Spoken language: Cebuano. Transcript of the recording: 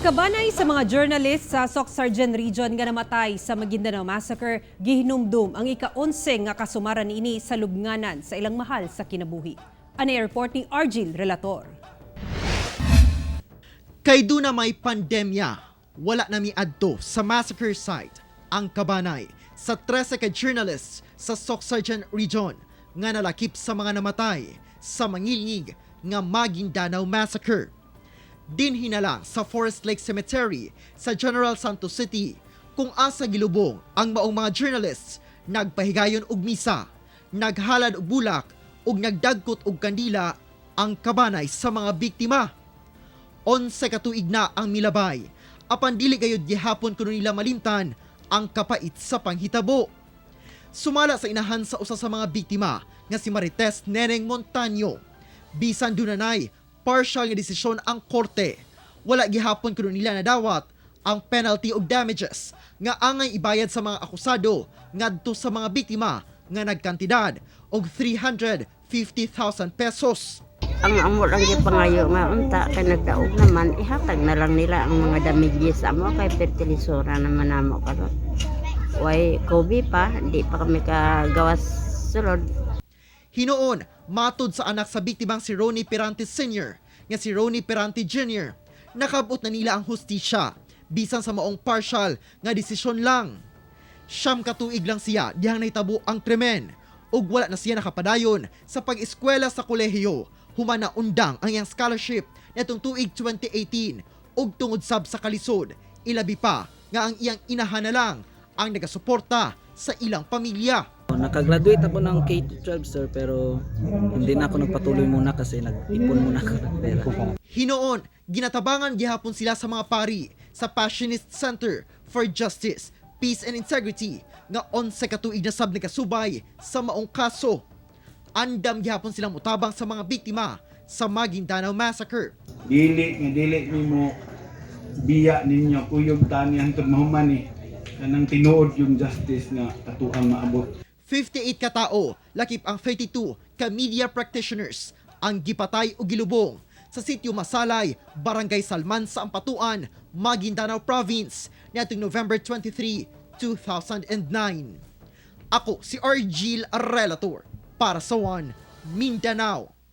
Kabanay sa mga journalist sa Soccsksargen Region nga namatay sa Maguindanao Massacre, gihinumdum ang ika-11 nga kasumaran niini sa lubnganan sa ilang mahal sa kinabuhi. Ani report ni Argil Relator. Kay duna may pandemya, wala na miadto sa massacre site ang kabanay sa 13 ka journalists sa Soccsksargen Region nga nalakip sa mga namatay sa mangilngig nga Maguindanao Massacre. Dinhi na lang sa Forest Lake Cemetery sa General Santos City kung asa gilubong ang maong mga journalists, nagpahigayon og misa, naghalad og bulak ug nagdagkot og kandila ang kabanay sa mga biktima. 11 ka tuig na ang milabay. Apan dili gayud gihapon kuno nila malimtan ang kapait sa panghitabo. Sumala sa inahan sa usa sa mga biktima nga si Marites Neneng Montaño, bisan dunanay partial nga desisyon ang korte, wala gihapon kuno nila nadawat ang penalty og damages nga angay ibayad sa mga akusado ngadto sa mga biktima nga nagkantidad og 350,000 pesos. Ang amo lang gipangayo nga unta kay nagdaog naman, ihatag na lang nila ang mga damages amo kay fertilisora naman namo karon. Way Kobe pa, di pa kami kagawas sulod. Hinuon, matod sa anak sa biktimang si Ronnie Pirante Sr. nga si Ronnie Pirante Jr., nakabot na nila ang hustisya bisan sa maong partial nga desisyon lang. 9 ka tuig lang siya dihang nahitabo ang krimen ug wala na siya nakapadayon sa pag-eskwela sa kolehiyo human na undang ang iyang scholarship netong tuig 2018 ug tungod sab sa kalisod, ilabi pa nga ang iyang inahan na lang ang nagasuporta sa ilang pamilya. Nakagraduate ako ng K-12, sir, pero hindi na ako nagpatuloy muna kasi nag-ipon muna ako ng pera. Hinuon, ginatabangan gihapon sila sa mga pari sa Passionist Center for Justice, Peace and Integrity nga 11 ka tuig na sab nakasubay sa maong kaso. Andam gihapon silang mutabang sa mga biktima sa Maguindanao Massacre. Dili nga dili nimo biya ninyo, kuyog tani hangtod mahuman ni kanang tinuod yung justice nga atuang maabot. 58 katao, lakip ang 32 ka media practitioners ang gipatay o gilubong sa sitio Masalay, Barangay Salman sa Ampatuan, Maguindanao Province niadtong November 23, 2009. Ako si Argil Relator para sa One Mindanao.